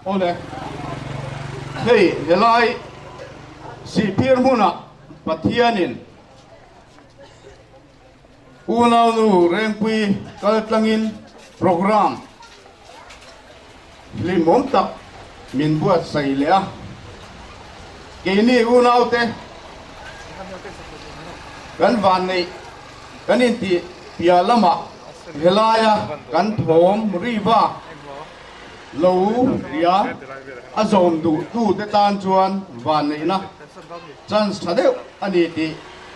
Awle, hei helai Sihphir hmunah Pathianin Unaunu Rengpui kal tlangin programme hlimawm tak min buatsaih leh a. Keini unaute kan vanneih kan intih piah lamah helaia kan thawm riva lo ria a zawm duhtute tan chuan vanneihna chance tha deuh a ni tih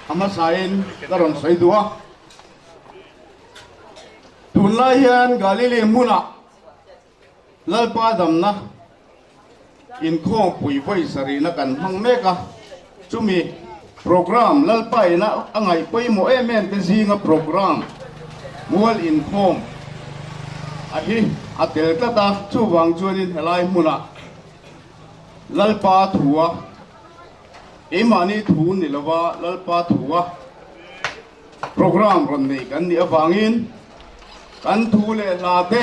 A hmasain ka rawn sawi duh a, tunlai hian Galili hmunah Lalpa damna inkhawmpui vawi sarihna kan hmang mek a, chumi programme Lalpa ina a ngaih pawimawh em em te zinga programme mual inkhawm a hi a tel tlat a, chuvang chuanin helai hmunah Lalpa thua Keimahni thu ni lova Lalpa thua programme rawn nei kan nih avangin kan thu leh hla te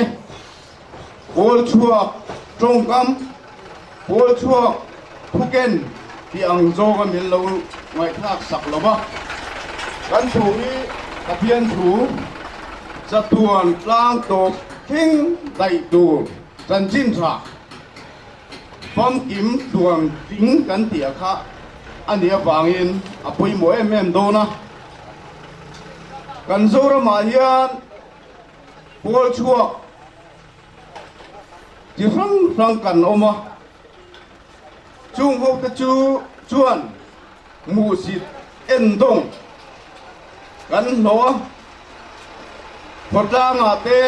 pawl chhuak tawngkam, pawl chhuak thuken tih ang zawnga min lo ngaihthlak sak lova kan thu hi Pathian thu chatuan tlang tawp thleng daih tur chanchin tha. Famkim tluang tling kan tih a kha a nih avangin a pawimawh em em dawn a. Kan Zoramah hian pawl chhuak chi hrang hrang kan awm a, chung hote chu chuan hmuhsit en dawng kan hlawh a, khawtlangah te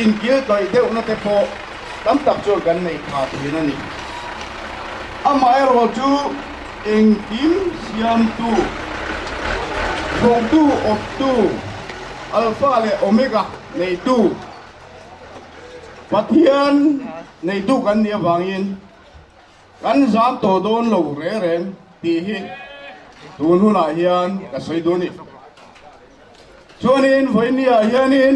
inkil tawih deuhna te pawh tam tak chuan kan nei pha thin a ni. Amaherawh chu engkim siamtu, thawktu, awptu, Alpha leh Omega neitu, Pathian neitu kan nih avangin, Kan zam tawh dawn lo reng reng tih hi tun hunah hian ka sawi duh a ni. Chuanin vawinia hianin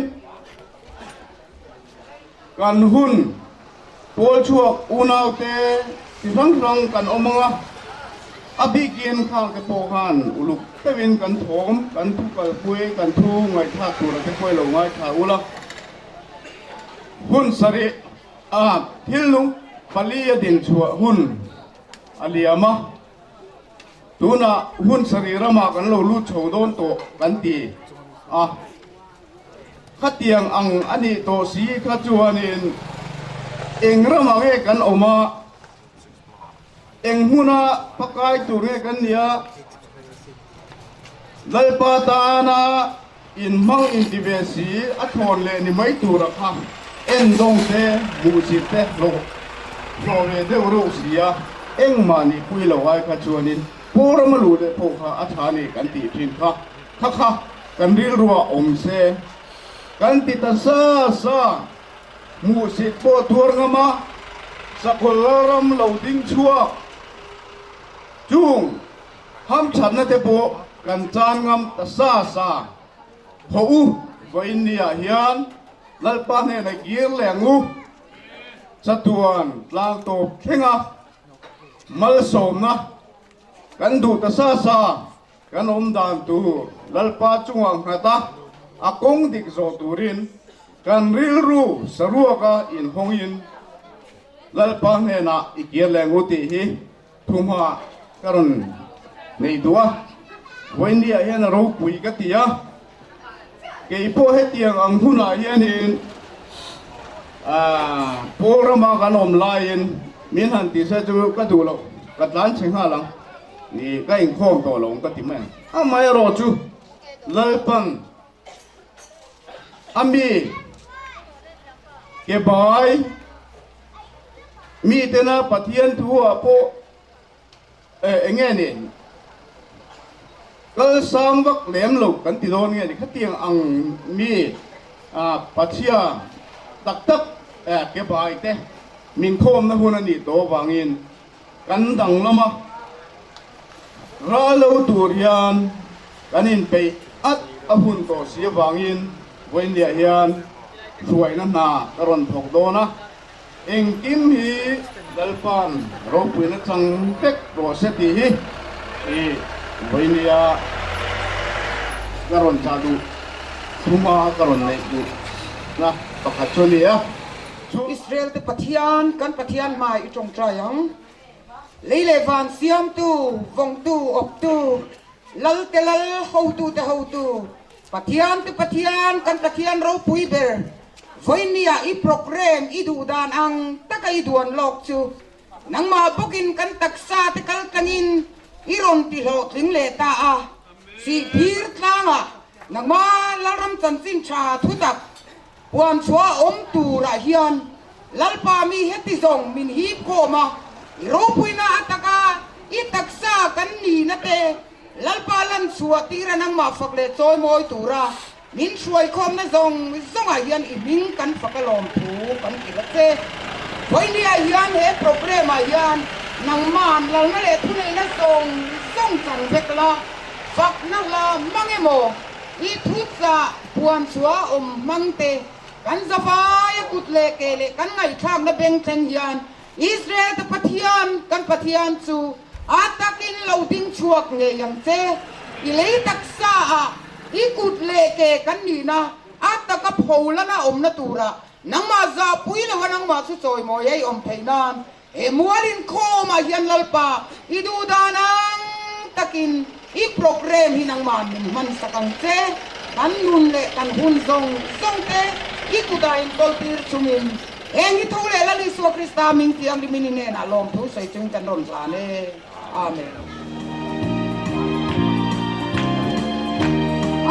kan hun pawl chhuak unaute chi hrang hrang kan awm ang a, a bikin khang te pawh khan uluk deuhin kan thawm, kan thu kalpui, kan thu ngaihthlak tura te pawh i lo ngaithla ula. Hun sarih A thilnung pali a din chhuah hun a liam a, tunah hun sarih ramah kan lo lut chho dawn tawh kan ti a. Khatiang ang a nih tawh si kha chuanin eng ramah nge kan awm a, eng hmuna pakai tur nge kan nih a, Lalpa tana inhmang inti ve si a thawn leh ni mai tura kha en dawng te, hmuhsit te hlawh hlawh ve deuh reuh si a, engmah nih pui lo ai kha chuanin Pawram a luh leh pawh kha a tha ni kan tih thin kha kha kha kan rilruah awm se kan ti ta sa sa. Hmuhsit pawh tuar ngam a, sakhaw lalram lo ding chhuak chung hamthatna te pawh kan chan ngam ta sa sa. Haw u, vawiin niah hian Lalpa hnenah kir leh ang u, chatuan tlang tawp thleng a, malsawmna kan duh ta sa sa. Kan awm dan tur Lalpa chungah nghat a, a kawng dik zawh turin kan rilru saruaka inhawngin Lalpa hnenah i kir leh ngu tih hi thuhma ka rawn nei duh a. Vawiinniah hian a ropui ka ti a, kei pawh hetiang ang hunah hianin Paul rama kan awm laiin min han ti se chu ka duh loh, ka tlan chhe nghal ang. Ni, ka inkhawm tawh lo ang ka ti mai ang. Amaherawh chu Lalpan a mi ke bai mitena Pathian thu ah pawh eng nge ni kal sang vak lem lo kan ti dawn nge ni khatiang ang mi Pathian tak tak ke bai te min khawmna hun a nih tawh avangin Kan danglam a, ral lo tur hian kan inpeih at a hun tawh si avangin vawiinliah hian hruaina hna ka rawn thawk dawn a. Engkim hi Lalpa'n ropuina chang vek rawh se tih hi i vawinia ka rawn chah duh thuma ka rawn neih duhna pakhat chu a ni a. Israel te Pathian, kan Pathian hmai i tawngtai ang. Lei leh van siamtu, vawngtu, awptu, Lal te lal, hotu te hotu, Pathian te Pathian, kan Pathian ropui ber, vawinia i program i duh dan ang taka i duan lawk chu nangmah bawkin kan taksa te kal tlangin i rawn ti hlawhtling leh ta a, sihphir tlangah nangmah Lalram chanchin tha thutak Huan chhuah awm turah hian Lalpa mi heti zawng min hip khawm a, i ropuina a taka i taksa kan nihna te Lalpa lan chhuah tira nangmah fak leh chawimawi tura min hruai khawmna zawng zawngah hian i hming kan fak a lawm thu kan hrilh a che. Vawinia hian he programme ah hian nangmahn lalna leh thuneihna zawng zawng chang vek la, fakna hla mang emaw i thuchah Puan chhuah awm hmang te, kan zavaia kut leh ke leh kan ngaihthlakna beng thleng hian Israel te Pathian, kan Pathian chu a takin lo ding chhuak ngei ang che. I lei taksa ah i kut leh ke kan nihna a taka pholana awmna turah nangmah zahpui loa nangmah chu chawimawi a i awm theih nan He mual inkhawmah hian Lalpa i duh dan ang takin i program hi nangmah min hman sak ang che. Kan nun leh kan hun zawng zawng te i kutah inkawltir chungin heng hi tho leh Lal Isua Krista hming thianghlimin i hnenah lawmthu sawi chungin kan rawn hlan e. Amen.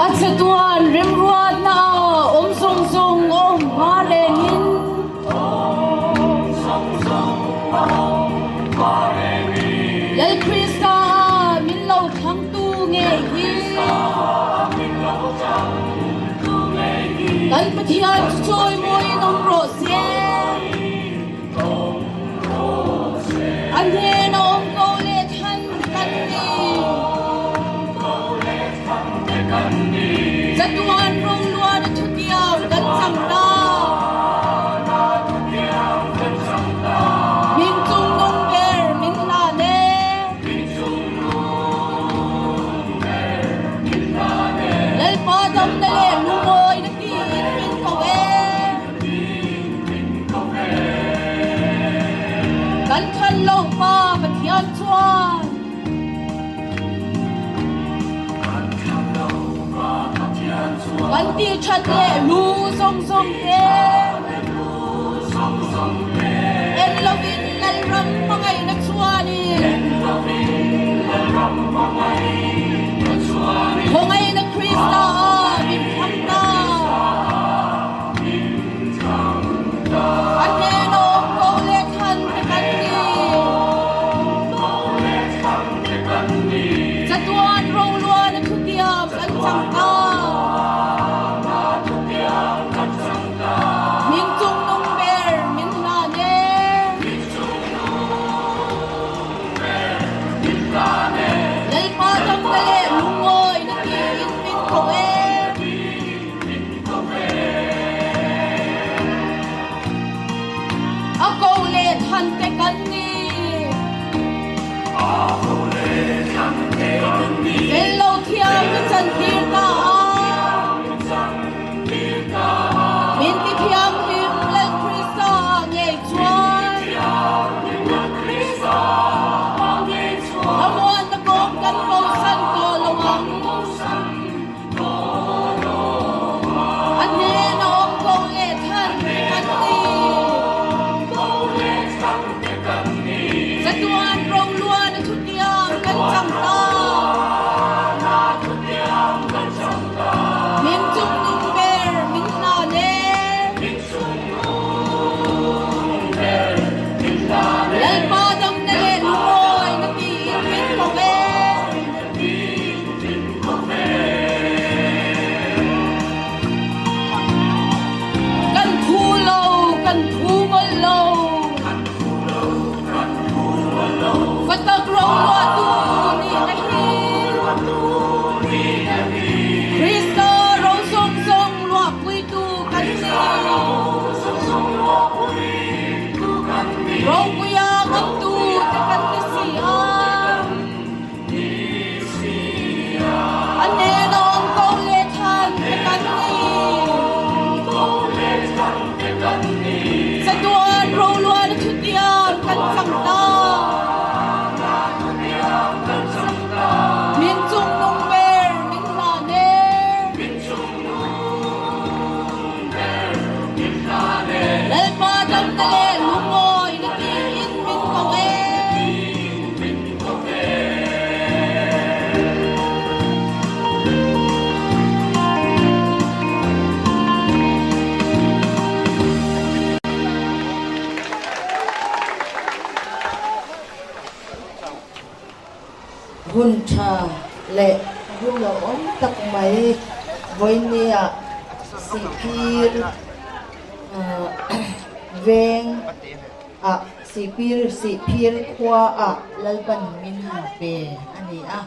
A chatuan remruatna ah awm zawng zawng a awm hma rengin. Lal Krista ah min lo thlangtu ngei hi. Kan Pathian chu chawimawiin awm rawh se. A hnen a awm ko leh than kan ni. Chatuan roluan a thutiam kan chang ta. Min cungnung ber min hlan e. Lalpa damna le lungawi na tiin min ko e. Kan than lo pa Pathian chuan Kan ti that le lu zong zong te En lovin Lalram hmangaihna chuanin Khawngaihna Krista ah min thlang ta. A hnen a awm ko le than te kan ni. Chatuan roluan a thutiam kan chang ta. Min cungnung ber min hlan e. Lalpa dam na le lungawi na tiin min ko e. Hun tha leh hun lo awm tak mai vawinia Sihphir veng ah Sihphir Sihphir khua ah Lalpan min han pe a ni a,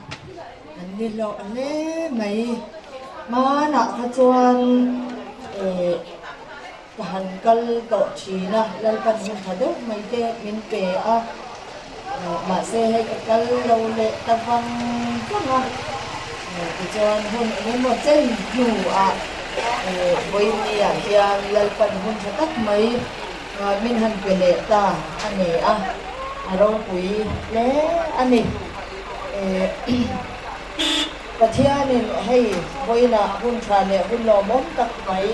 an ni hlawh hle mai. Hmanah kha chuan eh. Ka han kal tawh thin a, Lalpan hun tha deuh mai te min pe a, mahse hei ka kal lo leh ta vang vang a, tichuan hun eng emaw chen hnuah vawiinniah hian Lalpan hun tha tak mai min han pe leh ta a ni a, a ropui hle a ni. Pathianin hei vawiinah hun tha leh hun lawmawm tak mai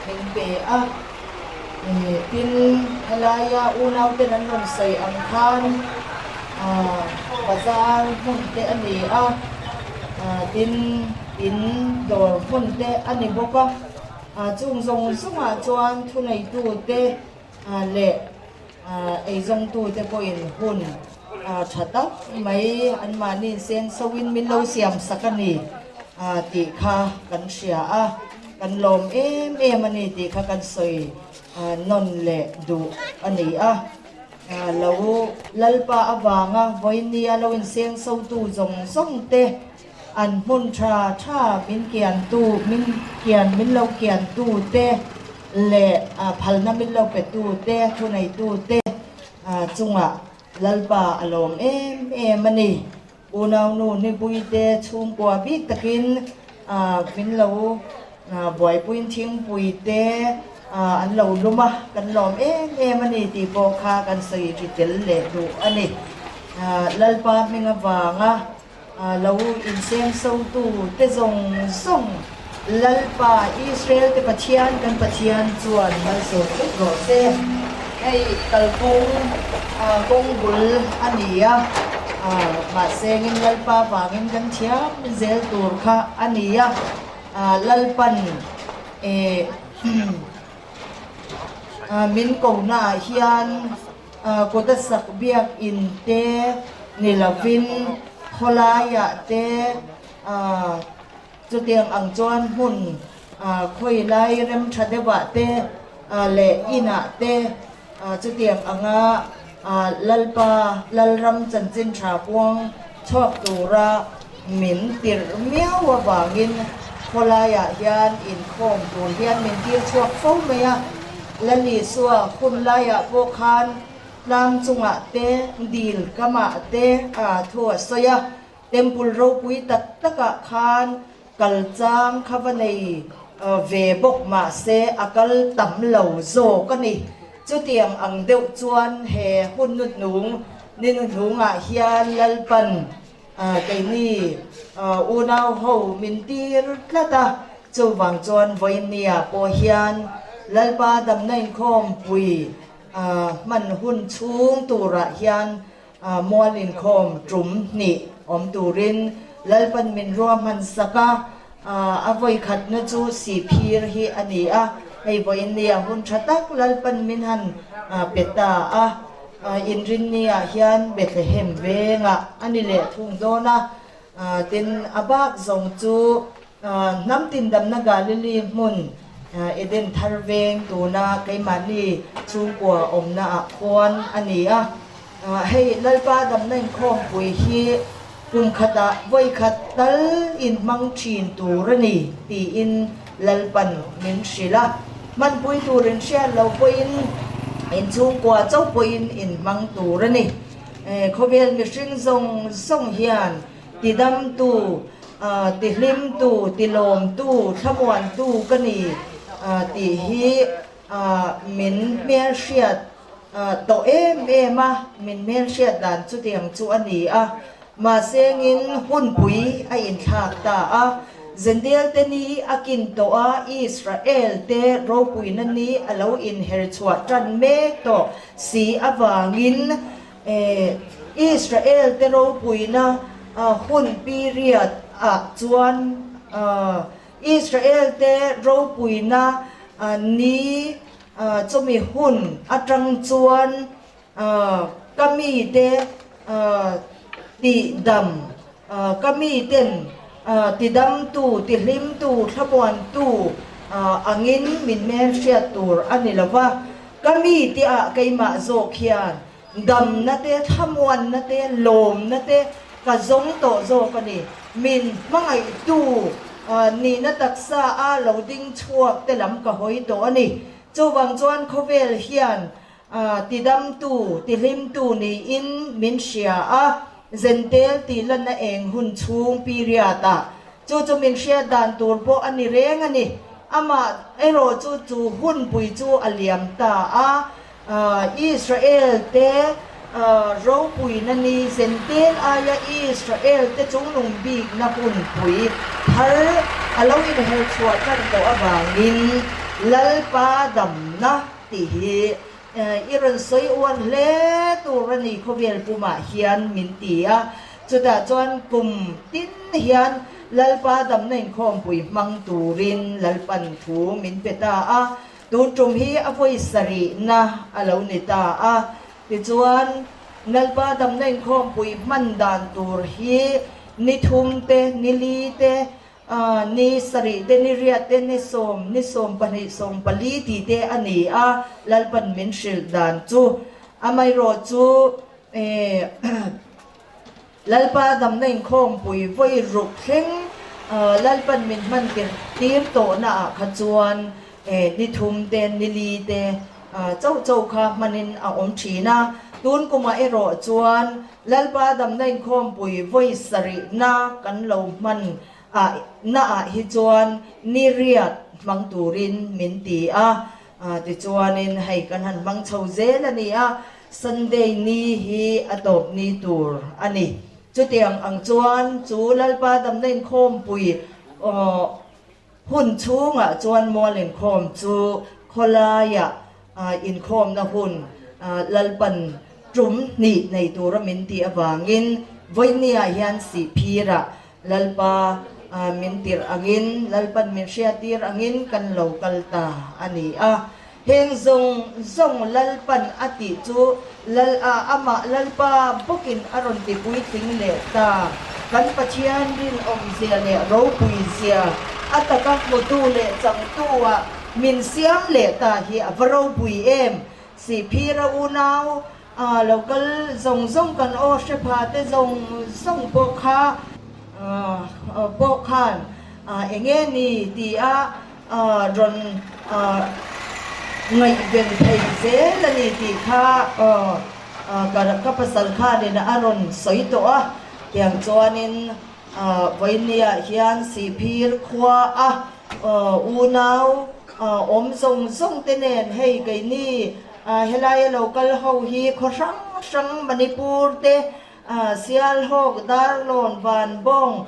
Min pe a, tin helaia unauten an rawn sawi ang khan bazar hmun te a ni a, tin in dawr hmun te a ni bawk a, chung zawng zawngah chuan thuneitute leh eizawngtute pawhin hun tha tak mai anmahni seng soin min lo siam sak a ni tih kha kan hria a. Kan lawm em em a ni tih kha kan sawi nawn leh duh a ni a. Lo Lalpa avanga vawinia lo inseng sotu zawng zawng te an hmun tha tha min kiantu min kian min lo kiantu te leh phalna min lo petu te thuneitu te chungah Lalpa a lawm em em a ni. Unaunu Nipuite chhungkua bik takin min lo buaipuiin thingpuite an lo lum a, kan lawm em em a ni tih pawh kha kan sawi ri tel leh duh a ni. Lalpa hming avanga lo inseng sotu te zawng zawng Lalpa Israel te Pathian kan Pathian chuan malsawm vek rawh se. Hei kalkawng kawng bul a ni a, mahse ngin Lalpa vangin kan thiam zel tur kha a ni a, Lalpan min kohnaah hian kut a sak biakin te ni lovin khawlaiah te Chutiang ang chuan hmun khawi lai rem tha deuhah te leh inah te chutiang anga Lalpa Lalram chanchin tha kuang chhuak tura min tirh miau avangin khawlaiah hian inkhawm tur hian min tir chhuak fo mai a. Lalisua hun laiah pawh khan tlang chungah te, dil kamah te thu a sawi a. Temple ropui tak takah khan kal chang kha va nei ve bawk mahse a kal tam lo zawk a ni. Chutiang ang deuh chuan he hun nuhnung ni nuhnungah hian Lalpan keini unau ho min tir tlat a, chuvang chuan vawinia pawh hian Lalpa damna inkhawmpui hman hun chhung turah hian Mual inkhawm tum hnih awm turin Lalpan min ruahman sak a, a vawikhatna chu Sihphir hi a ni a, hei vawiin nia hun tha tak Lalpan min han pe ta a, Inrinniah hian Bethlehem vengah a ni leh thung dawn a, tin a bak zawng chu Hnam tindamna Galilee hmun Eden thar veng tuna keimahni chhungkua awmna ah khuan a ni a. Hei Lalpa damna inkhawmpui hi kum khatah vawi khat tal inhmang thin tur a ni tiin Lalpan min hrilh a. Hmanpui tur inhriat lo pawhin inchhungkua chauh pawhin inhmang tur a ni. Khawvel mihring zawng zawng hian Tidamtu, tihlimtu, tilawmtu, thlamuantu ka ni tih hi min hmelhriat tawh em em a, min hmelhriat dan chutiang chu a ni a. Mahsengin hunpui a inthlak ta a, Zendelte ni a kin tawh a, Israelte ropuina ni a lo inher chhuah tan mek tawh si avangin Israel te ropuina hun period ah chuan Israel te ropuina ni chumi hun atang chuan ka mite tihdam. Ka miten tidamtu, tihlimtu, thlamuantu angin min hmelhriat tur a ni lo va, ka mi tihah keimah zawk hian damna te, thlamuanna te, lawmna te ka zawng tawh zawk a ni. Min hmangaihtu nihna taksa a lo ding chhuak te lam ka hawi tawh a ni. Chuvang chuan khawvel hian Tidamtu, tihlimtu niin min hria a, Zentel tih lanna eng hun chhung period ah chu chu min hriat dan tur pawh a ni reng a ni. Amah erawh chu chu hunpui chu a liam ta a, Israel te ropuina ni Zentel aia Israel te chungnung bikna hunpui thar a lo inher chhuah tan tawh avangin Lalpa damna Tih hi i rawn sawi uar hle tur a ni khawvel pumah hian min ti a, chutah chuan kum tin hian Lalpa damna inkhawmpui hmang turin Lalpan thu min pe ta a, tun tum hi a vawi sarihna a lo ni ta a, tichuan Lalpa damna inkhawmpui hman dan tur hi ni thum te, ni li te, Ni sarih te, ni riat te, ni sawm, ni 12, 14 tih te a ni a, Lalpan min hrilh dan chu. Amaherawh chu Lalpa damna inkhawmpui vawi ruk thleng Lalpan min hman tir tawhna ah kha chuan ni thum te, ni li te chauh chauh kha hmanin a awm thin a. Tun kumah erawh chuan Lalpa damna inkhawmpui vawi sarihna kan lo hman ah na ah hi chuan ni riat hmang turin min ti a, tichuanin hei kan han hmang chho zel a ni a, Sunday ni hi a tawp ni tur a ni. Chutiang ang chuan chu Lalpa damna inkhawmpui hun chhungah chuan mual inkhawm chu khawlaiah Inkhawmna hun Lalpan tum hnih nei tura min tih avangin vawinia hian Sihphirah Lalpa min tirh angin, Lalpan min hriattir angin kan lo kal ta a ni a. Heng zawng zawng Lalpan a tih chu Lal a amah Lalpa bawkin a rawn ti puitling leh ta. Kan Pathian rinawmzia leh ropuizia a taka hmutu leh changtu-ah Min siam leh ta hi a va ropui em? Sihphira unau lo kal zawng zawng kan aw hre pha te zawng zawng pawh kha pawh khan eng nge ni tia rawn ngaihven thei zel a ni tih kha ka pasal khanin a rawn sawi tawh a, tiang chuanin Vawinia hian Sihphir khua a unau awm zawng zawng te nen hei keini helaia lo kal ho hi khaw hrang hrang Manipur te Sialhawk, Darlawn, Vanbawng,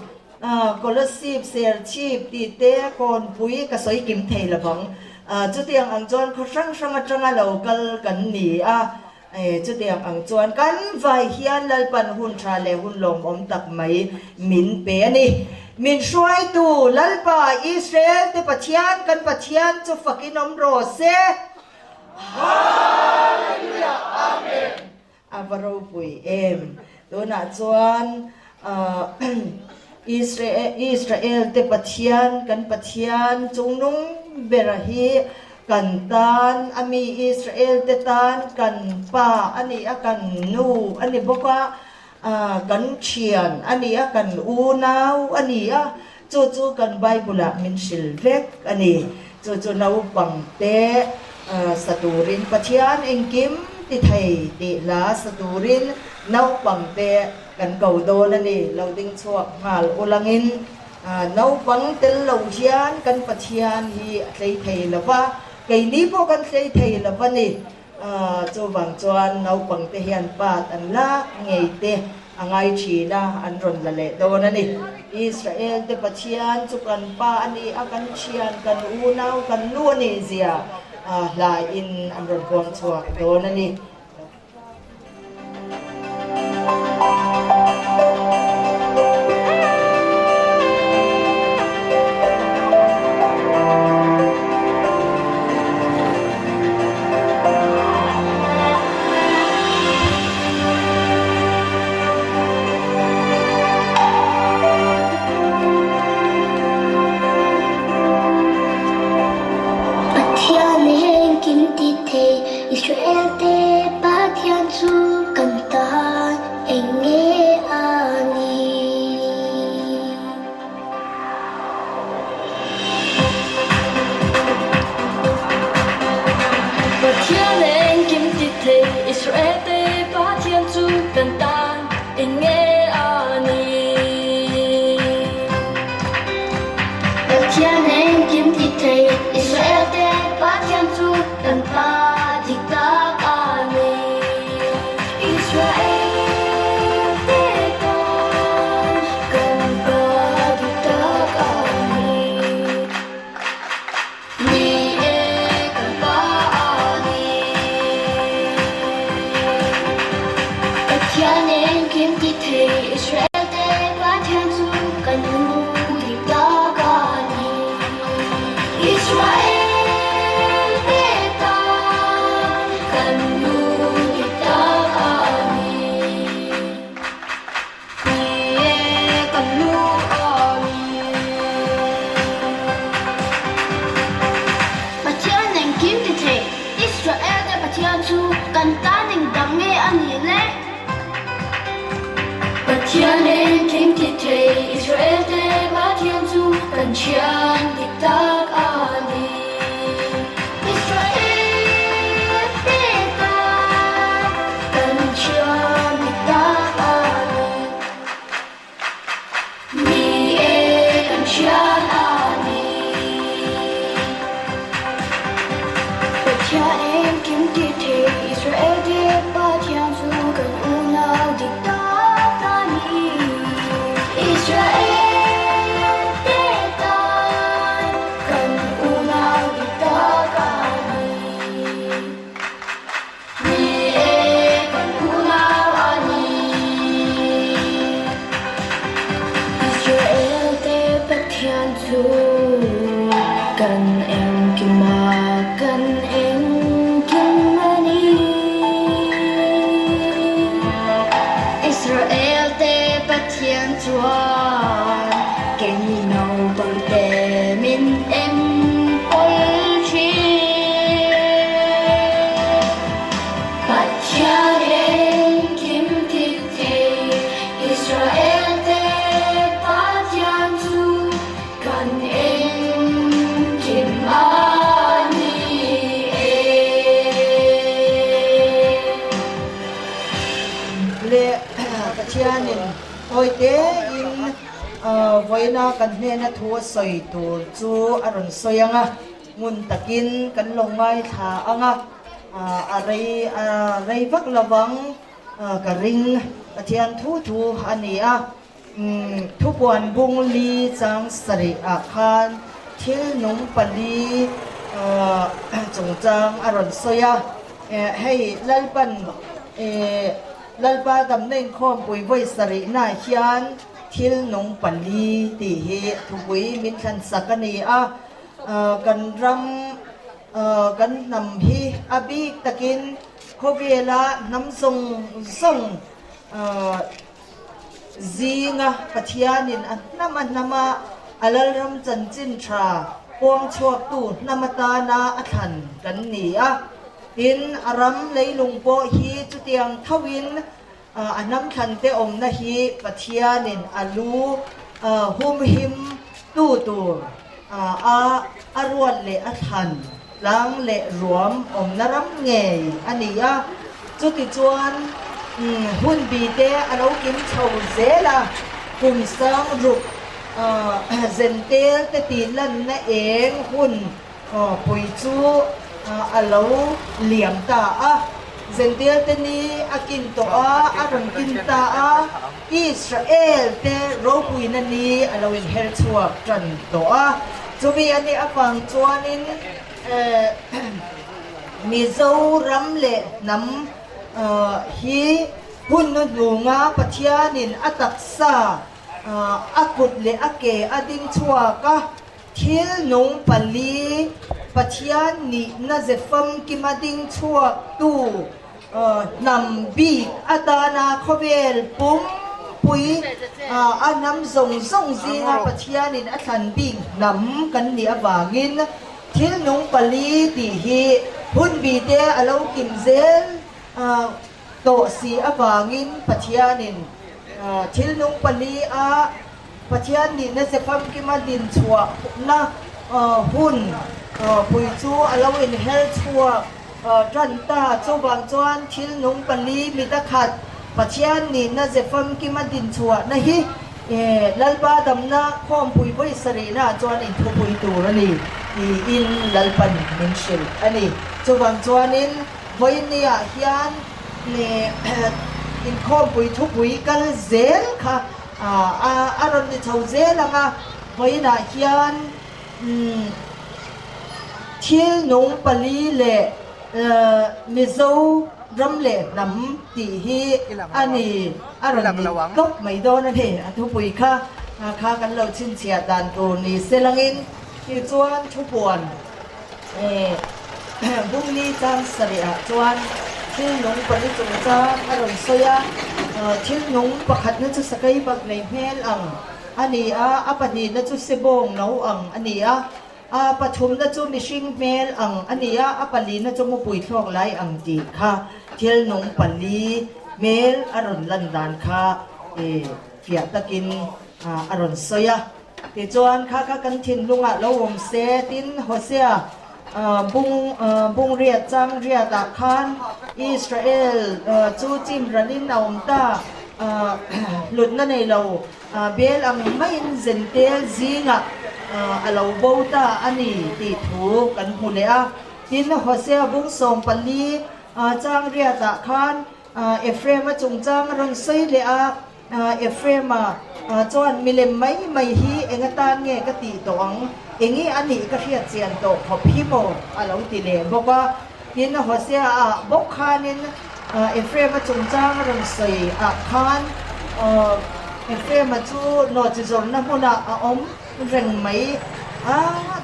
Kolasib, Serchhip tih te Kawnpui ka sawi kim thei lovang. Chutiang ang chuan khaw hrang hrang atanga lo kal kan ni a. E, chutiang ang chuan kan vai hian Lalpan hun tha leh hun lawmawm tak mai min pe a ni. Min hruaitu Lalpa, Israel te Pathian, kan Pathian chu fakin awm rawh se. Hallelujah! Amen! A va ropui em! Tunah chuan Israel te Pathian, kan Pathian chungnung bera hi kan tan, a mi Israel te tan kan pa a ni a, kan nu a ni bawk a, kan thian a ni a, kan unau a ni a, chu chu kan Bible ah min hrilh vek a ni. Chu chu naupang te sa turin Pathian engkim ti thei tih hla sa turin naupang te kan ko dawn a ni. Lo ding chhuak nghal ulangin naupang tel lo hian kan Pathian hi a tlei thei lo va, keini pawh kan tlei thei lo va ni. Chuvang chuan naupang te hian pat an lak ngei te a ngai thin a, an rawn la leh dawn a ni. Israel te Pathian chu kan pa a ni a, kan thian, kan unau, kan nu a nih zia hlaiin an rawn huang chhuak dawn a ni. Pathian engkim ti thei, Israel-te Pathian chu kan tan eng nge a nih? Pathian engkim ti thei, Israel-te Pathian chu kan tan eng nge a nih? Pathian engkim ti thei, Israel-te Pathian chu kan Pa dik tak a ni. Israel-te tan kan Pa dik tak a ni. Ni e, kan Pa a ni. Pathian engkim ti thei, Israel-te Pathian chu kan nu dik tak a ni. Israel-te tan kan nu dik tak a ni. Ni e, kan nu a ni. Pathian engkim ti thei, Israel-te Pathian chu kan tan engdang nge a nih le? Pathian engkim ti thei, Israel-te Pathian chu kan thian dik tak a ni. Israel-te tan kan thian dik tak a ni. Ni e, kan thian a ni. Pathian engkim ti thei, Israel-te Pathian chu kan unau dik tak a ni. Israel-te tan kan unau dik tak a ni. Ni e, kan unau a ni. Israel-te Pathian chu kan engkim a, kan engkim a ni. Israel-te Pathian chuan keini naupangte min enkawl thin. Pathian engkim ti thei, Israel-te Pathian chu kan engkim a ni e. Le Pathianin Awite in vawiina kan hnena thu a sawi tur chu a rawn sawi ang a, ngun takin kan lo ngaithla ang a, a rei a rei vak lovang ka ring. Pathian thu thu a ni a, thupuan bung li chang sarih ah khan thil nung pali chungchang a rawn sawi a, hei Lalpan Lalpa damna inkhawmpui vawi sarihnaah hian thil nung pali tih hi thupui min thlansak a ni a. Kan ram, kan hnam hi a bik takin khawvela hnam zawng zawng zinga Pathianin a hnam a hnama a Lalram chanchin tha puang chhuaktu hnam atana a thlan kan ni a. Tin, a ram leilung pawh hi chutiang thoin a hnam thlante awmna hi Pathianin a lu humhim tu tur a a ruat leh a thlan tlang leh ruam awmna ram ngei a ni a. Chutichuan, hun bi te a lo kim chho zel a, kum sang ruk zentel te tih lanna eng hun Pui chu a lo liam ta a, Zential te ni a kin tawh a, a rawn kin ta a, Israel te ropuina ni a lo inher chhuak tan tawh a. Chumi a nih avang chuanin Mizoram leh hnam hi hun hnuhnunga Pathianin a taksa a kut leh a ke a ding chhuak a, Thil nung pali, Pathian nihna ze famkima ding chhuaktu hnam bik atana khawvel pumpui a hnam zawng zawng zinga Pathianin a thlan bik hnam kan nih avangin. Thil nung pali tih hi hunbi te a lo kim zel tawh si avangin Pathianin thil nung pali a Pathian nihna che famkima din chhuahna hun pui chu a lo inher chhuak tan ta. Chuvang chuan thil nung pali mit a khat Pathian nihna ze famkima din chhuahna hi Lalpa damna khawmpui vawi sarihnaah chuan inthupui tur a ni tiin Lalpan min hrilh a ni. Chuvang chuanin vawinia hian inkhawmpui thupui kal zel kha a rawn ni chho zel ang a, vawiinah hian thil nung pali leh Mizo ram leh hnam tih hi a ni a rawn ni tawp mai dawn a ni. A thupui kha kha kan lo chhinchhiah dan tur ni se langin tichuan thupuan Bungli chang sarihah chuan thil nung pali chungchang a rawn sawi a, thil nung pakhatna chu sakei bak nei hmel ang a ni a, a pahnihna chu sebawng no ang a ni a, a pathumna chu mihring hmel ang a ni a, a palina chu mupui thlawk lai ang tih kha thil nung pali hmel a rawn lan dan kha fiah takin a rawn sawi a. Tichuan, kha kha kan thinlungah lo awm se, tin Hosea bung bung riat chang riatah khan Israel chu chim ralin a awm ta, hlutna nei lo bel ang maiin zentel zingah a lo bo ta a ni tih thu kan hmu leh a. Tin, Hosea bung 14 chang riatah khan Ephraim-a chungchang a rawn sawi leh a. Ephraim-a chuan milem mai mai hi eng atan nge ka tih tawh ang? Enge a nih ka hriat chian tawh khawp hi maw? a lo ti leh bawk a. Tin, Hosea-ah bawk khanin Ephraim-a chungchang a rawn sawi ah khan Ephraim-a chu nawhchi zawrhna hmunah a awm reng mai a,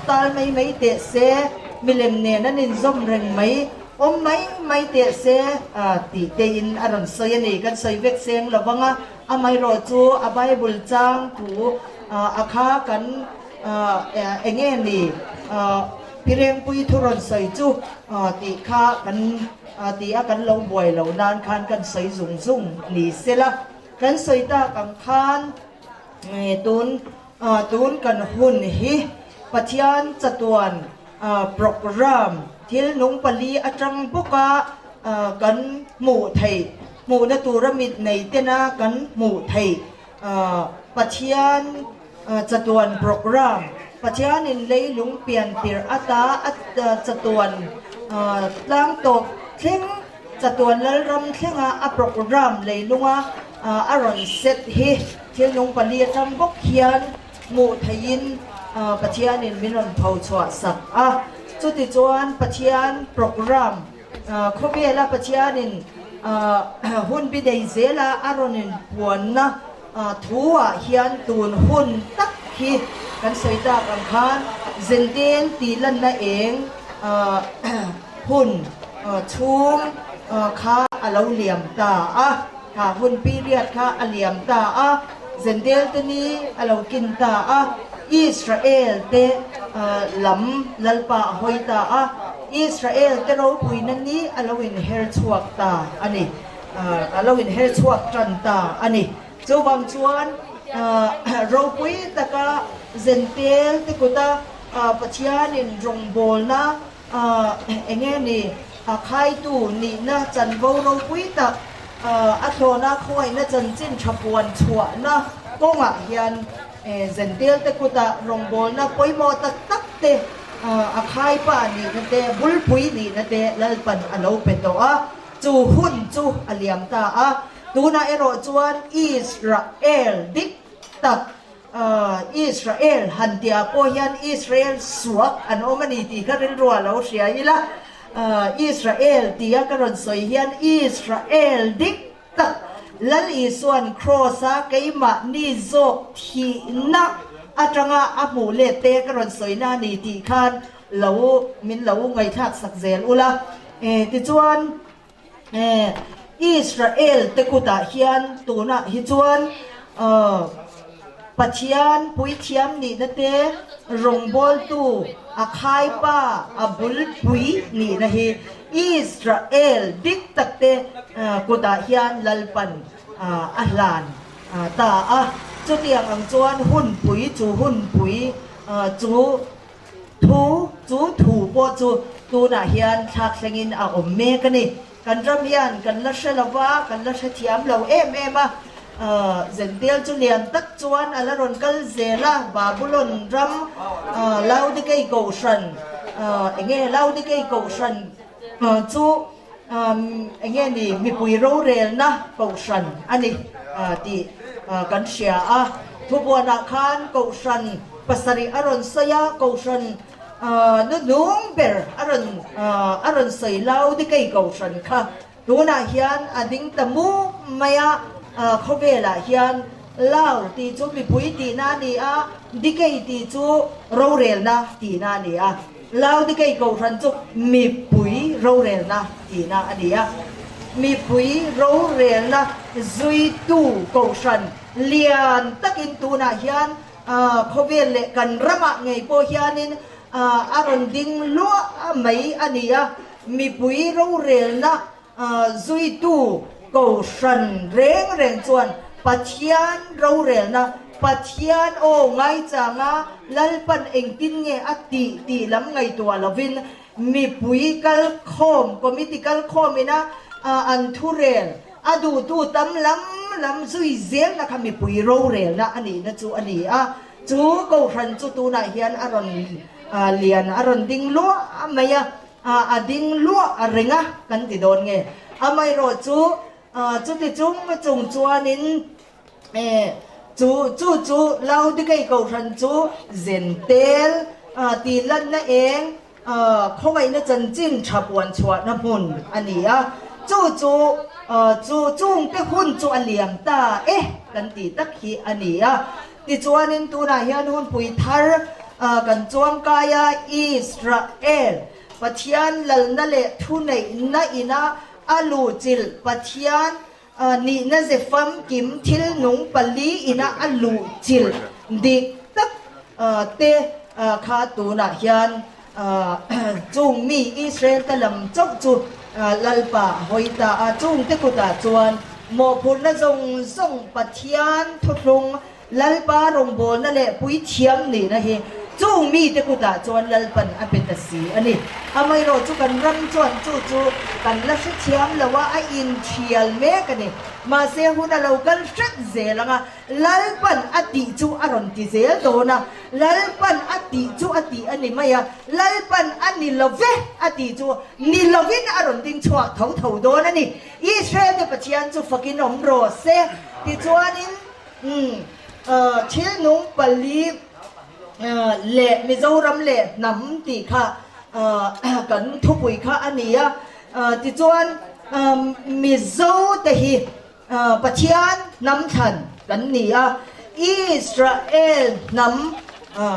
tal mai mai teh se, milem nen an inzawm reng mai. Awm mai mai teh se tih tein a rawn sawi a ni. Kan sawi vek seng lo vang a, amaherawh chu a Bible chang thu a kha kan eng nge ni Pirengpui thu rawn sawi chu tih kha kan ti a, kan lo buai lo nan khan kan sawi zung zung ni sela. Kan sawi tak ang khan tun tun kan hun hi Pathian chatuan Program thil nung pali atang bawka kan hmuh theih, hmuhna tura mit nei tena kan hmuh theih Pathian chatuan program, Pathianin leilung pian tirh ata a chatuan tlang tawp thleng, chatuan lalram thlenga a program leilunga a rawn set hi thil nung pali atang bawk hian Hmuh theihin Pathianin min rawn pho chhuah sak a. Chutichuan Pathian program khawvela Pathianin hun bi nei zela a rawn inpuanna thuah hian tun hun tak hi kan sawi tak ang khan Zendel tih lanna eng hun chhung kha a lo liam ta a. Kha hun period kha a liam ta a, Zendel te ni a lo kin ta a, Israel te lam Lalpa a hawi ta a, Israel te ropuina ni a lo inher chhuak ta a ni, a lo inher chhuak tan ta a ni. Chuvang chuan ropui taka Zentel te kuta Pathianin rawngbawlna Eng nge ni a khaitu nihna chanvo ropui tak a thlawna khawngaihna chanchin tha puan chhuahna kawngah hian Zentel te kutah rawngbawlna pawimawh tak tak te a khaipa nihna te bulpui nihna te Lalpan a lo pe tawh a, chu hun chu a liam ta a. Tunah erawh chuan Israel dik tak Israel han tihah pawh hian Israel suak an awm a ni tih kha rilru a lo hria ila, Israel tia ka rawn sawi hian Israel dik tak Lal Isua'n Kraws-a keimahni zawk thihna atanga a hmuh let te ka rawn sawina a ni tih khan lo min lo ngaihthlak sak zel ula. Tichuan. Israel te kutah hian tunah hi chuan. Pathian puithiam nihna te rawngbawltu a khaipa a bulpui nihna hi Israel dik takte kutah hian Lalpan a hlan ta a. Chutiang ang chuan hunpui chu hunpui chu Thu chu thu pawh chu tunah hian thlak thlengin a awm mek a ni. Kan ram hian kan la hre lo va, kan la hrethiam lo em em a. Zentel chu lian tak chuan a la rawn kal zel a, Babulon ram Laodikei Kohhran, enge Laodikei Kohhran chu enge ni mipui rorelna Kohhran a ni tih kan hria a. Thubuanah khan Kohhran pasarih a rawn sawi a, Kohhran nuhnung ber a rawn a rawn sawi Laodikei Kohhran kha tunah hian a ding ta mup mai a, khawvelah hian Lau tih chu mipui tihna a ni a, Dikei tih chu rorelna tihna a ni a. Laodikei Kohhran chu mipui rorelna tihna a ni a. Mipui rorelna zuitu Kohhran lian takin tunah hian khawvel leh kan ramah ngei pawh hianin a rawn ding luah mai a ni a. Mipui rorelna Zuitu Kohhran reng reng chuan Pathian rorelna, Pathian aw ngaichanga Lalpan engtin nge a tih tih lam ngaihtuah lovin mipui kal khawm, committee kal khawmina an thurel a duhtu tam lam lam zui zelna kha mipui rorelna a nihna chu a ni a. Chu Kohhran chu tunah hian a rawn lian, a rawn ding luah mai a. A ding luah a reng a kan ti dawn nge? Amaherawh chu chuti chung chung chuanin chu chu chu Laodikei Kohhran chu zentel tih lanna eng khawngaihna chanchin tha puan chhuahna hmun a ni a, chu chu chu chungte hun chu a liam ta e kan tih tak hi a ni a. Tichuanin tunah hian hunpui thar kan chuangkai a, Israel Pathian lalna leh thuneihna ina a luhchilh Pathian nihna ze famkim thil nung pali ina a luhchilh dik tak te kha tunah hian Chung mi Israel te lam chauh chu Lalpa a hawi ta a, chung te kutah chuan mawhphurhna zawng zawng Pathian thuthlung Lalpa rawngbawlna leh puithiam nihna hi chung mite kutah chuan Lalpan a pe ta si a ni. Amaherawh chu kan ram chuan chu chu kan la hrethiam lo a, a inthial mek a ni. Mahse hun a lo kal hret zel ang a, Lalpan a tih chu a rawn ti zel dawn a, Lalpan a tih chu a tih a ni mai a, Lalpan a ni lo ve a tih chu ni lovin a rawn ding chhuak tho tho dawn a ni. Israel te Pathian chu fakin awm rawh se. Tichuanin thil nung pali leh Mizoram leh hnam tih kha kan thupui kha a ni a. Tichuan Mizo te hi Pathian hnam thlan kan ni a, Israel hnam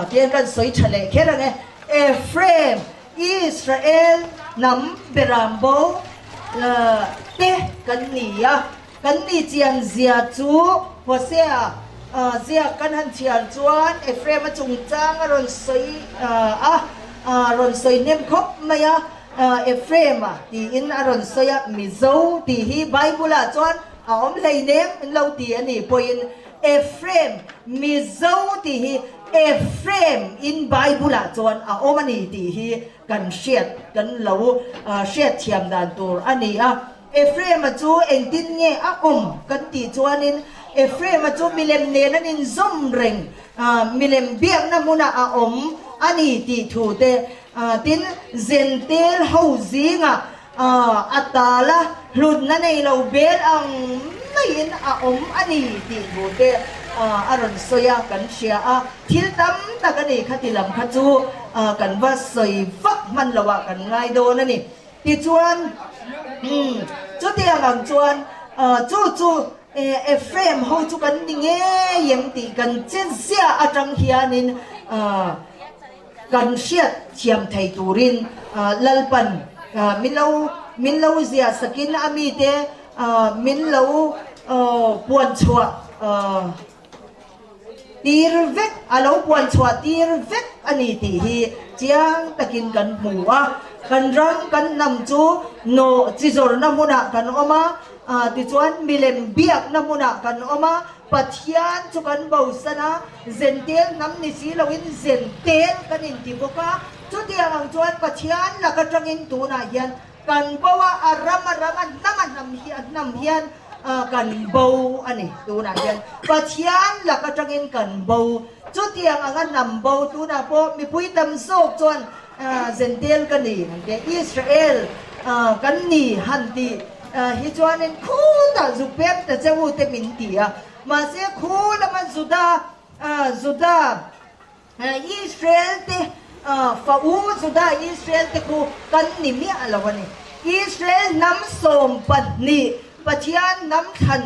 tihian kan sawi tha leh kher ang e, Ephraim, Israel hnam beram bo te kan ni a, kan ni chian zia chu Hosea ziak kan han chhiar chuan Ephraim a chungchang a rawn sawi a, rawn sawi hnem khawp mai a. Ephraim-a tiin a rawn sawi a, Mizo tih hi Bible-ah chuan a awm hleinem in lo ti a nih pawhin Ephraim, Mizo tih hi Ephraim in Bible-ah chuan a awm a ni tih hi kan hriat, kan lo hriatthiam dan tur a ni a. Ephraim-a chu engtin nge a awm kan tih chuanin Ephraim-a chu milem nen an inzawm reng, milem biakna hmunah a awm a ni tih thu te Tin, Zentel ho zingah a tala hlutna nei lo bel ang maiin a awm a ni tih thu te a rawn sawi a, kan hria a. Thil tam tak a ni khati lam kha chu kan va sawi vak hman loh ah kan ngai dawn a ni. Tichuan, chutiang ang chuan chu chu Ephraim ho chu kan ni ngei em tih kan che ziah atang hianin Kan hriat thiam thei turin Lalpan min lo min lo ziah sakin a mite min lo puan chhuah tir vek, a lo puan chhuah tir vek a ni tih hi chiang takin kan hmu a. Kan ram kan hnam chu nawh chi zawrhna hmunah kan awm a, tichuan milem biakna hmunah kan awm a, Pathian chu kan bosan a, zentel hnam ni si loin zentel kan inti bawk a, chutiang ang chuan Pathian lak atangin tunah hian Kan bo a, a ram a ram a, hnam a hnam hi a hnam hian kan bo a ni. Tunah hian Pathian lak atangin kan bo. Chutiang anga hnam bo tunah pawh mipui tam zawk chuan Zentel ka ni han ti a, Israel kan ni han ti hi chuanin khutah zu pem ta che u te min ti a. Mahse khu lama Juda Juda Israel te fa u Juda Israel te khu kan ni miah lo a ni. Israel hnam 12 Pathian hnam thlan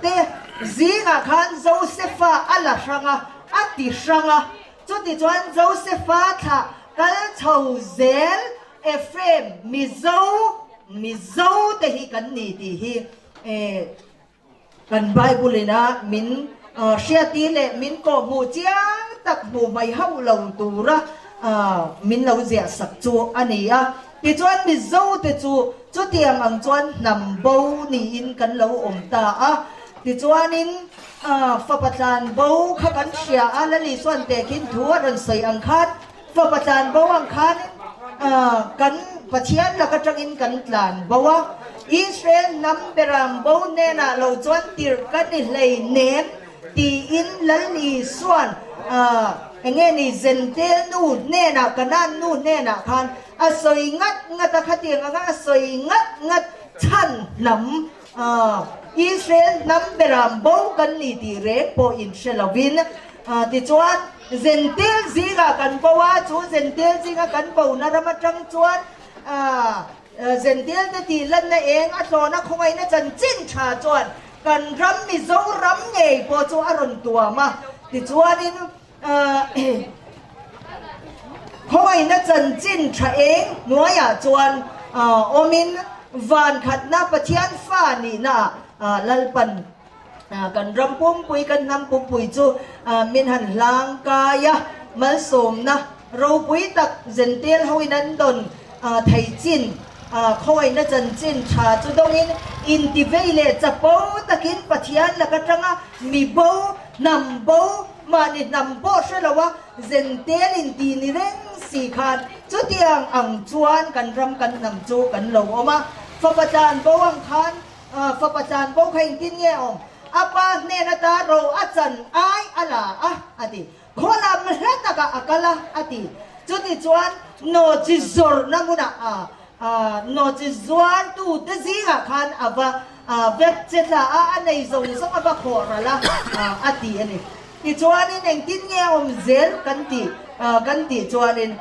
te zingah khan Josefa a la hrang a, a ti hrang a. Chutichuan Josefa thlah kal chho zel Ephraim Mizo Mizo te hi kan ni tih hi Kan Bible ina min hriattir leh min kawhhmuh chiang tak hmuh mai hauh lo tura min lo ziah sak chu a ni a. Tichuan Mizote chu chutiang ang chuan hnam bo niin kan lo awm ta a. Tichuanin fapa tlan bo kha kan hria a, Lali chuan tehkhin thu a rawn sawi ang khan Fapa tlan bo ang khanin kan Pathian lak atangin kan tlan bo a, Israel hnam beram bo hnenah lo chuan tirh ka ni hlei nem tiin Lal Isuan enge ni Zentel nu hnenah Kanaan nu hnenah khan a sawi ngat ngat a, khatiang anga a sawi ngat ngat chhan hnam Israel hnam beram bo kan ni tih reng pawh inhre lovin tichuan Zentel zingah kan bo a, chu Zentel zinga kan bona ram atang chuan Zentel te tih lanna eng a tlawna khawngaihna chanchin tha chuan kan ram Mizoram ngei pawh chu a rawn tuam a. Tichuanin khawngaihna chanchin tha eng hnuaiah chuan awmin van khatna Pathian fa nihnaah Lalpan Kan ram pumpui, kan hnam pumpui chu min han hlang kai a, malsawmna ropui tak Zentel hoin an dawn thei chin, khawngaihna chanchin tha chu dawngin intivei leh chapo takin Pathian lak atanga mi bo, hnam bo, mahni hnam pawh hre lo a, Zentel inti ni reng si khan chutiang ang chuan kan ram kan hnam chu kan lo awm a, fapa tlan bo ang khan Fapa tlan bo kha engtin nge awm? A pa hnen ata ro a chan ai a la a, a ti. Khaw lam hla takah a kal a, a ti. Chutichuan nawhchi zawrhna hmunah nawhchi zuartute zingah khan a va vek che thla a, a nei zawng zawng a va khawh ral a, a ti a ni. Tichuanin engtin nge awm zel kan tih kan tih chuanin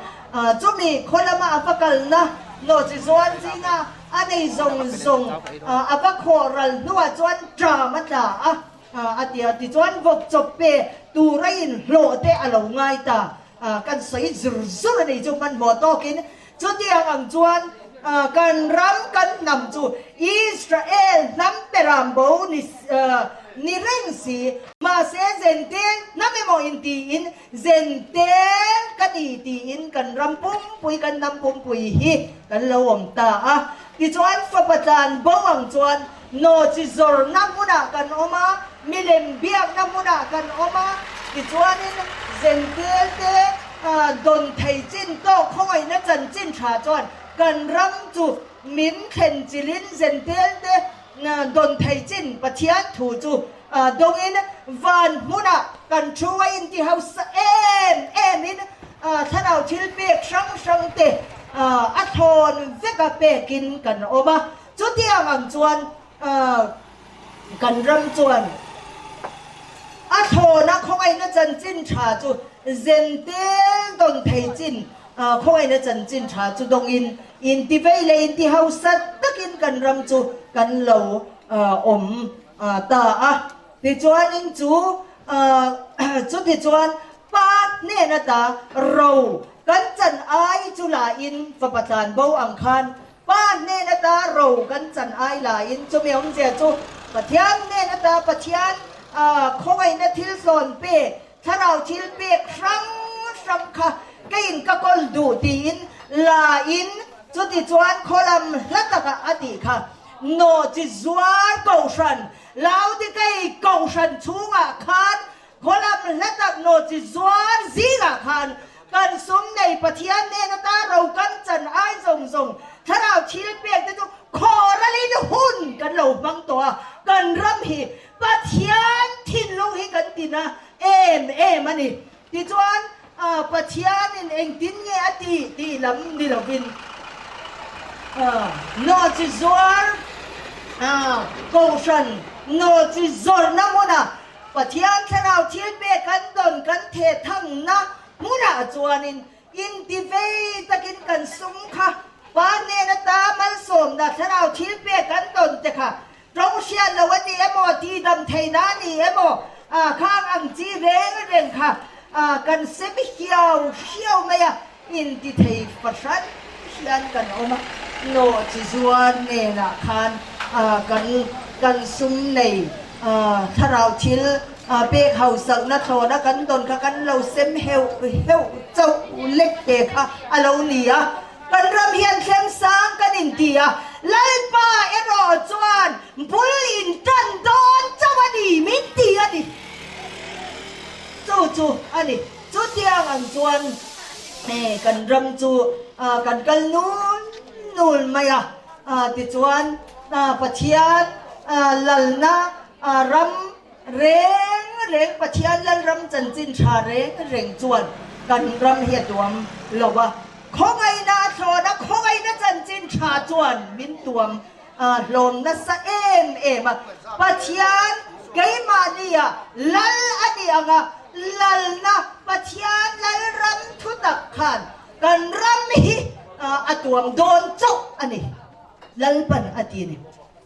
chumi khaw lama a va kalna nawhchi zuar zinga A nei zawng zawng a va khawh ral hnuah chuan ṭam a tla a, a ti a. Tichuan vawk chawp pe tura inhlawh te a lo ngai ta. Kan sawi zur zur a ni chu hmanhmawh tawkin. Chutiang ang chuan kan ram kan hnam chu Israel hnam peram bo ni ni reng si. Mahse Zentel hnam emaw intiin Zentel ka ni tiin kan ram pumpui, kan hnam pumpui hi kan lo awm ta a. Tichuan fapa tlan bo ang chuan nawhchi zawrhna hmunah kan awm a, milem biakna hmunah kan awm a. Tichuanin Zentel te dawn thei chin tawk khawngaihna chanchin tha chuan kan ram chu min thlen chilhin Zentel te dawn thei chin Pathian thu chu Dawngin van hmunah kan thu a inti hausa em emin thlarau thil pek hrang hrang te a thlawn veka pekin kan awm a. Chutiang ang chuan kan ram chuan a thlawna khawngaihna chanchin tha chu zentel dawn thei chin khawngaihna chanchin tha chu dawngin inti vei leh inti hausa takin kan ram chu kan lo awm ta a. Tichuanin chu chutichuan Pa hnen ata ro kan chan ai chu lain fapa tlan bo ang khan Pa hnen ata ro kan chan ai lain chumi awmzia chu Pathian hnen ata Pathian. khawngaihna thil thlawn pek, thlarau thil pek hrang hrang kha keiin ka kawl duh tiin la in chutichuan khawlam hla takah a tih kha nawhchi zuar kohhran Laodikei kohhran chhungah khan Khawlam hla tak nawhchi zuar zingah khan kan sum nei Pathian nen ata ro kan chan ai zawng zawng thlarau thil pek te chu khawralin hun kan lo hmang tawh a, kan ram hi Pathian thinlung hi kan tina em em a ni. Tichuan Pathianin engtin nge a tih tih lam ni lovin nawhchi zuar kohhran nawhchi zawrhna hmunah Pathian thlarau thil pek kan dawn kan theh thangna hmunah chuanin intivei takin kan sum kha Pa hnen ata malsawmna thlarau thil pek kan dawn te kha tawng hriat lo a ni emaw, tihdam theihna a ni emaw, khang ang chi reng reng kha kan sem hiau hiau mai a, intithei fahran hian kan awm a. Nawhchi zuar hnenah khan kan kan sum nei thlarau thil pek hausakna thlawna kan dawn kha kan lo sem heuh heuh chauh lek te kha a lo ni a. Kan ram hian thleng sang kan inti a, Lalpa erawh chuan bul in tan dawn chauh a ni min ti a ni. Chu chu a ni. Chutiang ang chuan kan ram chu kan kal nul nul mai a, tichuan Pathian lalna ram reng reng, Pathian lalram chanchin tha reng reng chuan kan ram hi a tuam lo a, khawngaihna a thlawn a, khawngaihna chanchin tha chuan min tuam hlawm nasa em em a, Pathian keimahnia lal a ni ang a, lalna Pathian lalram thutak khan kan ram hi a tuam dawn chauh a ni, Lalpan a ti a ni.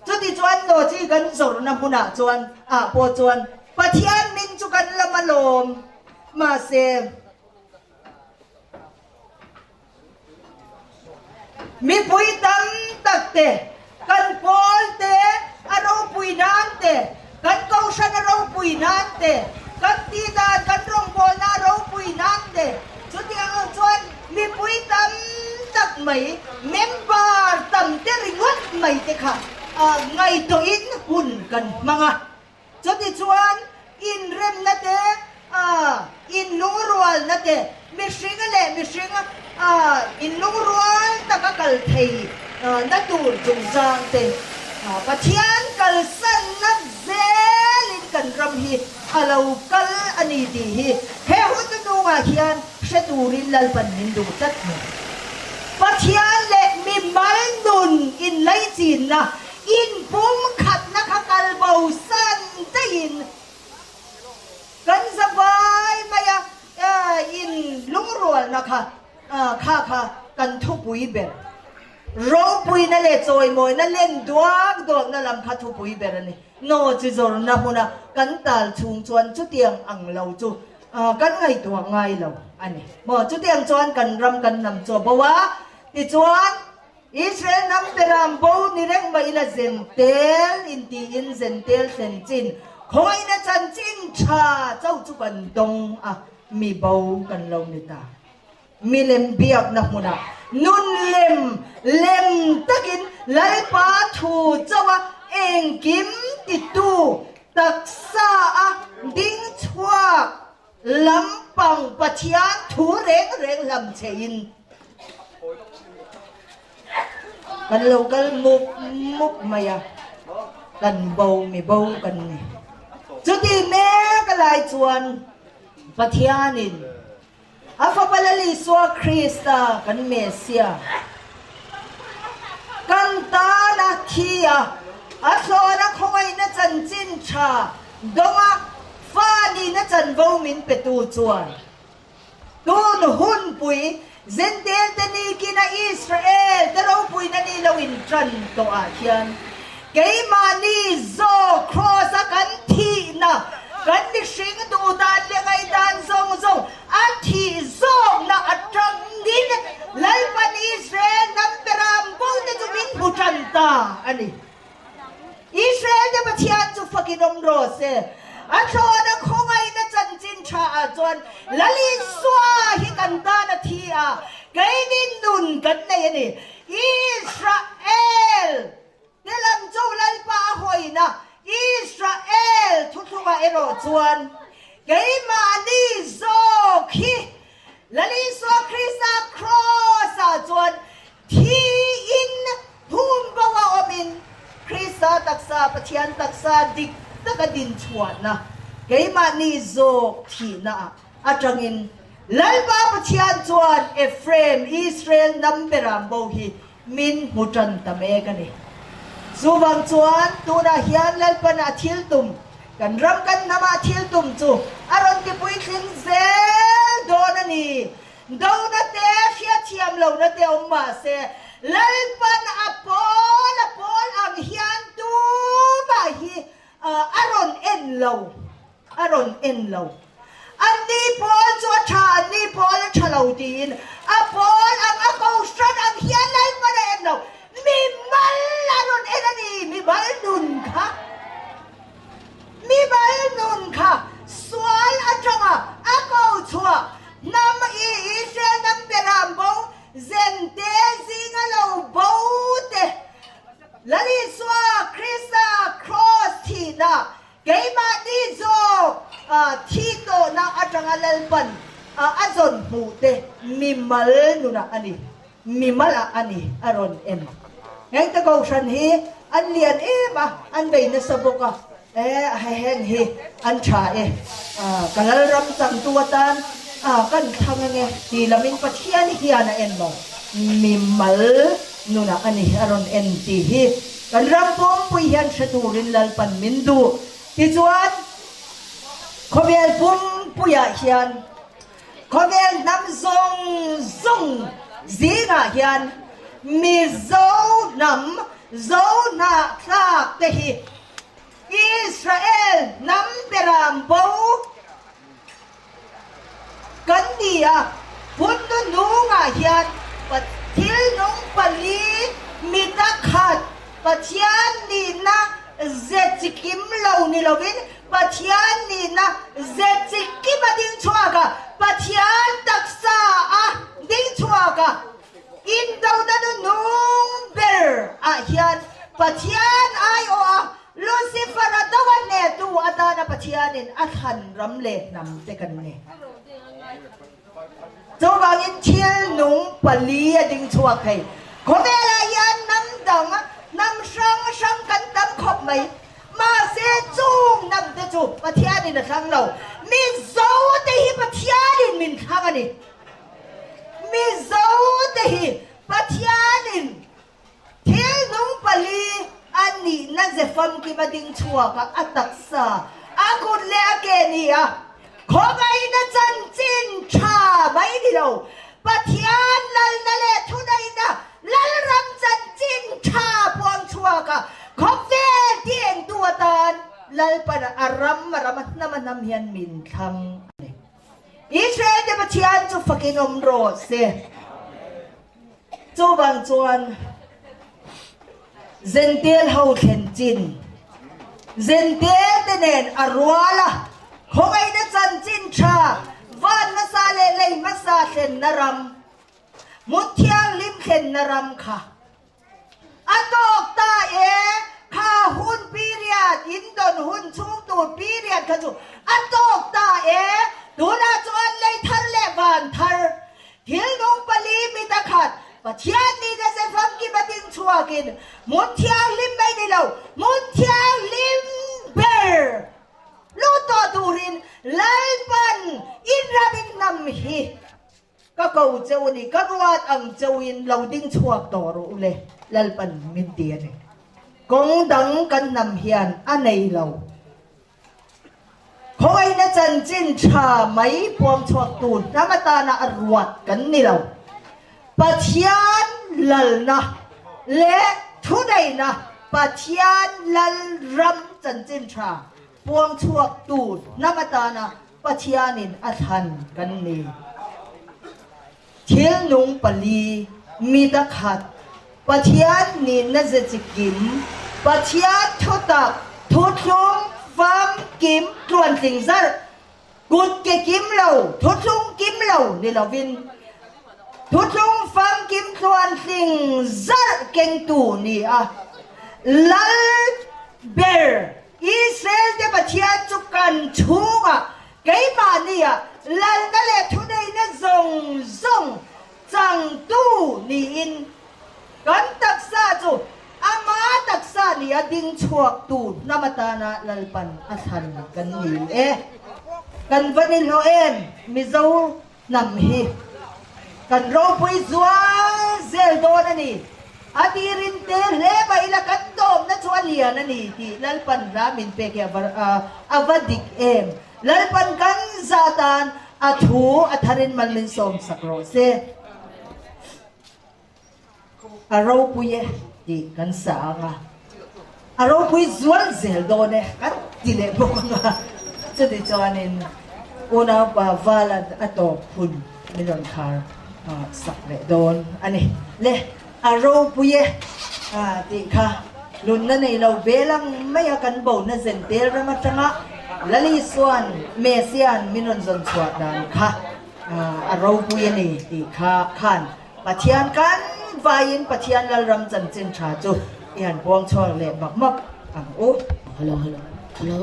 Chutichuan Nawchi kan zawrhna hmunah chuan ah pawh chuan Pathian min chu kan lam alawm, mahse, Mipui tam tak te, kan pawl te a ropui nan te, kan kohhran a ropui nan te, kan tihdan kan rawngbawlna a ropui nan te, chutiang ang chuan mipui tam tak mai, member tam te ringawt mai te kha ngaihtuahin hun kan hmang a. Chutichuan, inremna te, inlungrualna te, mihring leh mihring inlungrual taka kal thei na tur chungchang te, Pathian kalsanna zelin kan ram hi a lo kal a ni tih hi he hun hnungah hian hre turin Lalpan min duh tlat mai. Pathian leh mimal nun inlaichinna Inpum khatna kha kal bo san daihin kan za vai mai a, in lungrualna kha kha kha kan thupui ber. Ropuina leh chawimawina len duak duakna lam kha thupui ber a ni. Naw chi zawrna hmuna kan tal chhung chuan chutiang ang lo chu kan ngaihtuah ngai lo a ni. Maw chutiang chuan kan ram kan hnam chu a bo a, tichuan Israel hnam beram bo ni reng mah ila zentel intiin zentel thlen chin khawina chanchin tha cho chu kan dawng a, mi bo kan lo ni ta. Milem biakna hmunah nun lem lem takin Lalpa thu chauha engkim titu taksa a ding chhuak Lampang Pathian thu reng reng lam cheiin kan lo kal mup mup mai a, kan bo mi bo kan ni. Chuti mek a lai chuan Pathianin a Fapa Lal Isua Krista kan Messiah kan tana thi a, a thlawna khawngaihna chanchin tha Dawnga fa nihna chanvo min petu chuan tun hunpui Zentel te nikina Israel te ropuina ni lo in tan tawh ah hian keimahni zawk Kraws a kan thihna kan mihring duhdan leh ngaihdan zawng zawng a thih zawkna atangin Lalpan Israel hnam beram bo te chu min hmu tan ta a ni. Israel te Pathian chu fakin awm rawh se. A thlawna khawngaihna chanchin tha ah chuan Lal Isua hi kan tan a thi a, keini nun kan nei a ni. Israel te lam chu Lalpa a hawina Israel thuthlungah erawh chuan keimahni zawk hi Lal Isua Krista Kraws ah chuan Thiin phum bo a awmin Krista taksa, Pathian taksa dik taka din chhuahna, keimahni zawk thihna ah atangin Lalpa Pathian chuan Ephraim, Israel hnam beram bo hi min hmu tan ta mek a ni. Chuvang chuan tunah hian Lalpan a thil tum, kan ram kan hnamah thil tum chu a rawn tipuitling zel dawn a ni. Dona te hriatthiam lohna te awm mah se, Lalpan a pawl a pawl ang hian tumah hi a rawn en lo, a rawn en lo. Anni pawl chu a tha, anni pawl a tha lo tiin a pawl ang a kohhran ang hian Lalpan a en lo. Mimal a rawn en a ni, mimal nun kha. Mimal nun kha sual atanga a ko chhuah hnam i Israel hnam beram bo zente zinga lo bo te Lal Isua Krista Kraws thihna keimahni zawk thi tawhna atanga Lalpan a zawn hmuh te mimal nunah a ni. Mimal ah a ni a rawn en. Hengte kohhran hi an lian em a, an bei nasa bawk a, e heng hi an tha e, ka lalram changtu atan kan thlang ange ti lamin Pathian hian a en lo. Mimal nunah a ni a rawn en tih hi kan ram pumpui hian hre turin Lalpan min duh. Tichuan khawvel pumpuiah hian Khawvel hnam zawng zawng zingah hian Mizo hnam Zohnahthlak te hi Israel hnam beram bo kan ni a, hun hnuhnungah hian thil nung pali mita khat Pathian nihna ze chikim lo ni lovin Pathian nihna ze chikim a ding chhuak a, Pathian taksa a ding chhuak a, indona nuhnung ber ah hian Pathian aiawh a Lucifer a do a hnehtu atana Pathianin a thlan ram leh hnam te kan ni. Chuvangin thil nung pali a ding chhuak thei. Khawvelah hian hnam dang, hnam hrang hrang kan tam khawp mai. Mahse chung hnam te chu Pathianin a thlang lo. Mizo te hi Pathianin min thlang a ni. Mizo te hi Pathianin Thil nung pali a nihna ze famkim a ding chhuak a, a taksa, a kut leh a ke ni a, khawngaihna chanchin tha mai ni lo, Pathian lalna leh thuneihna Lalram chanchin tha puang chhuak a, khawvel ti engtu atan Lalpan a ram a ram a hnam a hnam hian min thlang a ni. Israel te Pathian chu fakin awm rawh se. Chuvang chuan Zentel ho thlen chin Zentel te nen a rual a, khawngaihna chanchin tha van hmasa leh lei hmasa thlenna ram, hmun thianghlim thlenna ram kha A tawk ta e, kha hun period, in dawn hun chhung tur period kha chu a tawk ta e, tunah chuan lei thar leh van thar, thil nung pali mi ta khat, Pathian nihna ze famkim a ding chhuakin hmun thianghlim mai ni lo, hmun thianghlim ber lut tawh turin Lalpan inramin hnam hi Ka ko cheu a ni, ka ruat ang cheuin lo ding chhuak tawh rawh u le, Lalpan min ti a ni. Kawng dang kan hnam hian a nei lo. Khawngaihna chanchin tha mai puang chhuaktu hnam atana a ruat kan ni lo. Pathian lalna leh thuneihna Pathian Lalram chanchin tha puang chhuaktu hnam atana Pathianin a thlan kan ni. Thil nung pali, mi dakhat, Pathian nihna ze chikim, Pathian thutak, thuthlung. famkim tluantling zarh, kut ke kim lo, thuthlung kim lo ni lovin, thuthlung famkim tluantling zarh kengtu ni a, Lal ber Israel te Pathian chu kan chhungah keimahni ah lalna leh thuneihna zawng zawng changtu niin kan taksa chu ama taksa nia ding chhuaktu hnam atana Lalpan a thlan kan ni e. Kan va ni hlawh em Mizo hnam hi kan ropui zual zel dawn a ni. A tirin te hle mai ila kan tawmna chu a lian a ni tih Lalpan hla min pek hi a va dik em. Lalpan kan za tan a thu a tharin mal min sawm sak rawh se. A ropui e tih kan sa ang a, a ropui zual zel dawn e kan ti leh bawk ang a, chuti chuanin unaupa Valan a tawp hun min rawn khar sak leh dawn a ni. Le, a ropui e tih kha nunna nei lo bel ang mai a kan bona zentel ram atanga Lalisuan Messian min rawn zawn chhuah dan kha a ropui a ni tih kha khan Pathian kan vaiin Pathian Lalram chanchin tha chu i han puang chhuak leh map map ang u. Hello hello hello.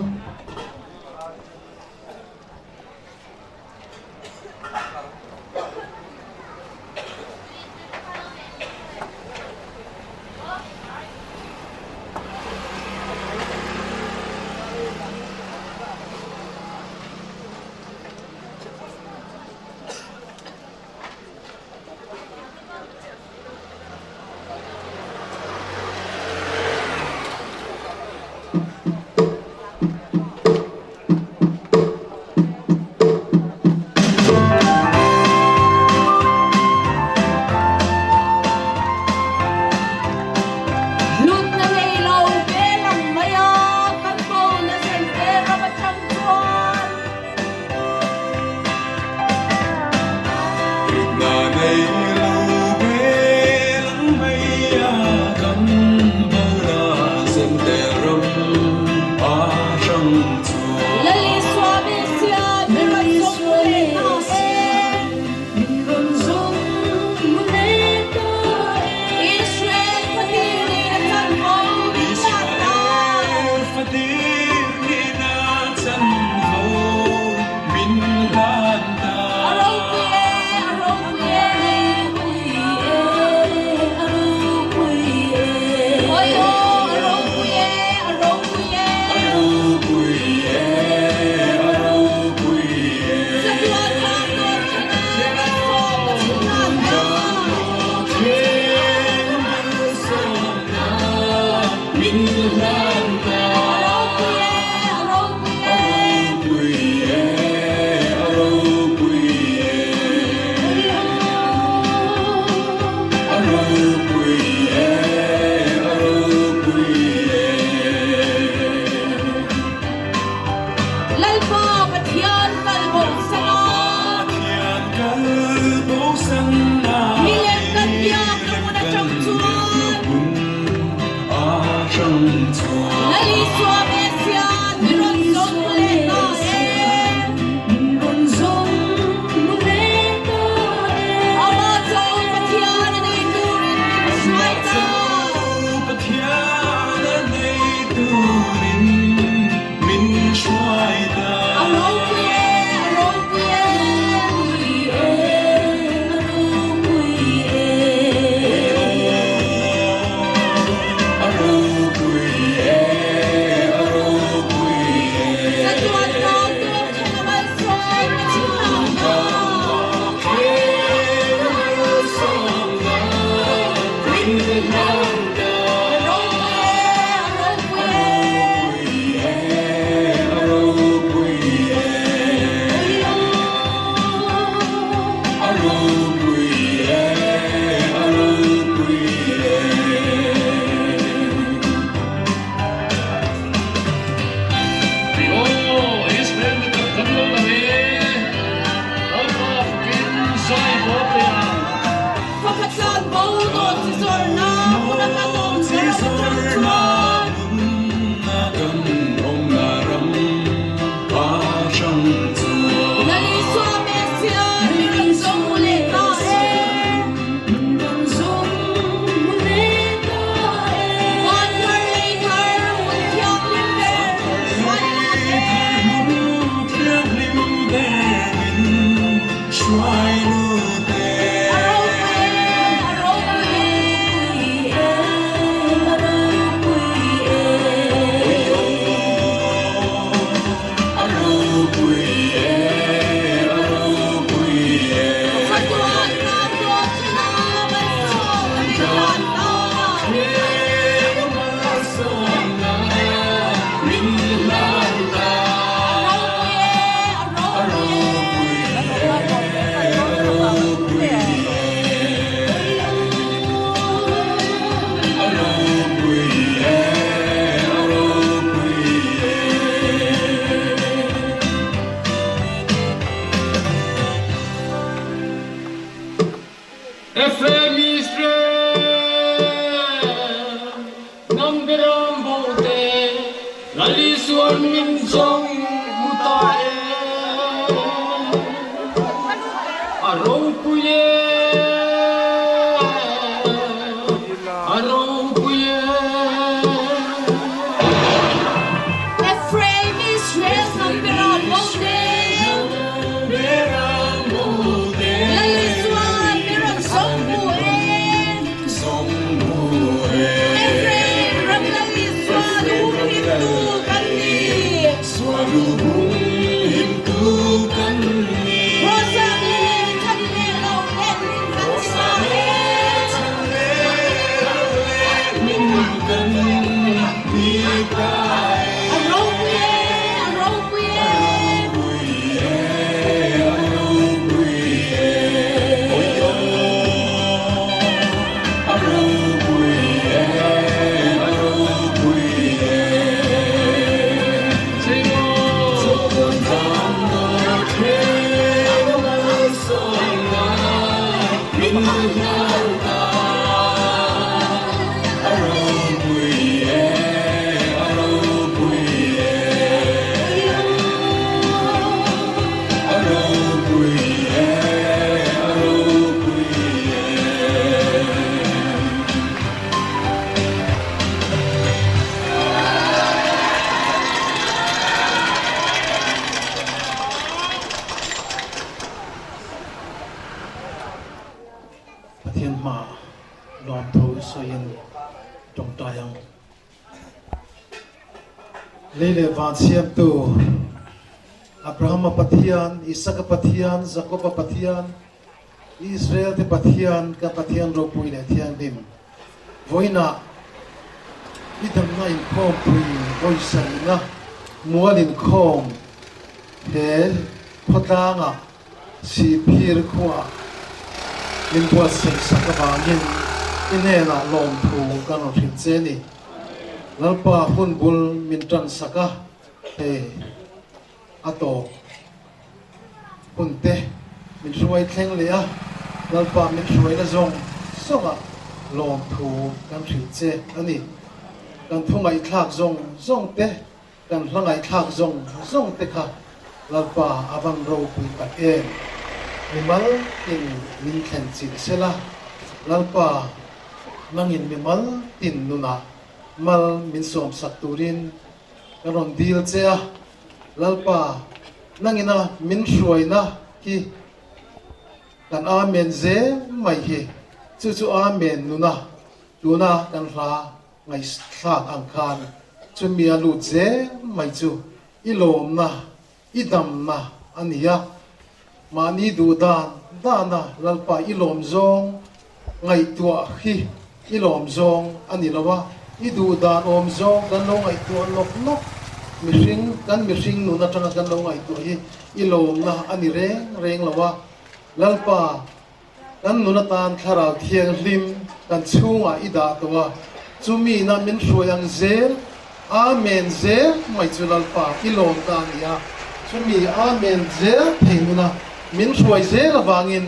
Hlutna nei lo ve lang mai a, kan bona zen te ram atang chuan. Hlutna nei lo ve lang mai a, kan bona zen te ram atang chuan. Lal Isua Messiah min rawn zawng leh ta e. Min rawn zawng leh ta e. Israel fatir nih a chanvo min hlan ta. Israel fatir nih a chanvo min hlan ta. A ropui e, a ropui e. A ropui e, a ropui e. Oi aw, a ropui e, a ropui e. A ropui e, a ropui e. Chatuan tan dawn thleng a, malsawmna chhun nan ta. Thleng malsawmna min hlan ta. A ropui e, a ropui A e. ropui e, a ropui e. A ropui e, a ropui e. Lalpa Pathian kal bo san a. Pathian kal bo san a. Milem kan biak na hmun atang chuan. Hmun atang chuan. Lal Isua Messiah min rawn zawng leh ta e. Min rawn zawng leh ta e. Amah cho Pathian a nei turin min hruai ta. Pathian a nei turin min hruai ta. A ropui e, a ropui e. A ropui e, A ropui e, a ropui e. Chatuan tan tur thleng a malsawmna chhun ta. Thleng malsawmna min hlan ta. A ropui e, a ropui A e. ropui e, a ropui e. A ropui e, a ropui e. Aw, Israel mi tak kan lo lang e. Lalpa fakin zai haw teh ang. Pakhat tlan bo dawt chi zawrhna hmun a kan awm ber a atang chuan. Kan awmna ram. Isuan min zawng hmu ta e. A ropui e, a ropui e. Ephraim Israel hnam beram bo te. Lal Isuan mi rawn zawng hmu e. Ephraim ram Lal Isuan humhimtu kan ni. Rosa milim chan leh lo leh min kan sa e. A ropui e, a ropui e. Pathian hmaah lawmthu sawiin tawngtai ang. Lei leh van siamtu Abrahama Pathian, Isaka Pathian, Jakoba Pathian, Israel te Pathian, ka Pathian ropui leh thianghlim, vawiinah i damna inkhawmpui vawi sarihna mual inkhawm he khawtlangah Sihphir khuaah min buatsaih sak avangin i hnenah lawmthu kan rawn hrilh che ni. Lalpa hun bul min tan sak a, hei a tawp hun te min hruai thleng leh a, Lalpa min hruaina zawng zawngah lawmthu kan hrilh che a ni. Kan thu ngaihthlak zawng zawng te Kan hla ngaihthlak zawng zawng te kha Lalpa a van ropui tak em? Mimal tin min thlen chilh sela, Lalpa nangin mimal tin nunah mal min sawmsak turin ka rawn dil che a, Lalpa nangina min hruaina hi kan Amen zel mai hi, chu chu Amen nuna tuna kan hla Ngaihthlak ang khan chumi a lut zel mai chu i lawmna, i damna a ni a. Mahni duh dan dana Lalpa i lawm zawng ngaihtuah hi i lawm zawng a ni lo a, i duh dan awm zawng kan lo ngaihtuah nawk nawk, mihring kan mihring nun atanga kan lo ngaihtuah hi i lawmna a ni reng reng lo a. Lalpa Kan nun atan Thlarau Thianghlim kan chhungah i dah tawh a, chumi na min hruai ang zel, Amen zel mai chu Lalpa i lawm ta a ni a, chumi Amen zel thei nuna min hruai zel avangin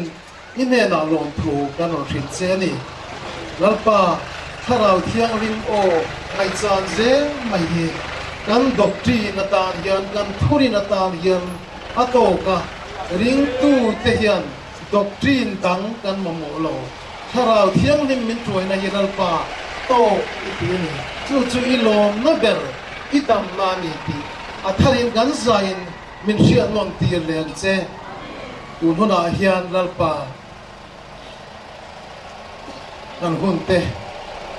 i hnenah lawmthu kan rawn hrilh che a ni. Lalpa Thlarau Thianghlim aw ngaihchan zel mai hi kan doctrine atan hian, kan thurin atan hian a tawk a, ringtute hian Doctrine dang kan mamawh lo. Thlarau Thianghlim min tuaina hi Lalpa tawk i ti a ni. Chu chu i lawmna ber, i damna a ni tih a tharin kan zaiin min hriat nawn tir leh ang che. Tun hunah hian Lalpa kan hun te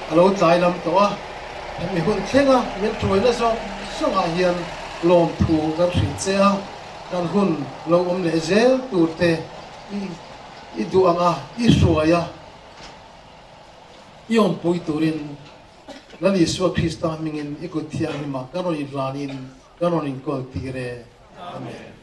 a lo tlai lam tawh a, hemi hun thlenga min tuaina zawng zawngah hian lawmthu kan hrilh che a. Kan hun lo awm leh zel tur te i duh ang a, i hruai a, i awmpui turin Lal Isua Krista hmingin i kut thianghlimah kan rawn inhlanin kan rawn inkawl tir e. Amen.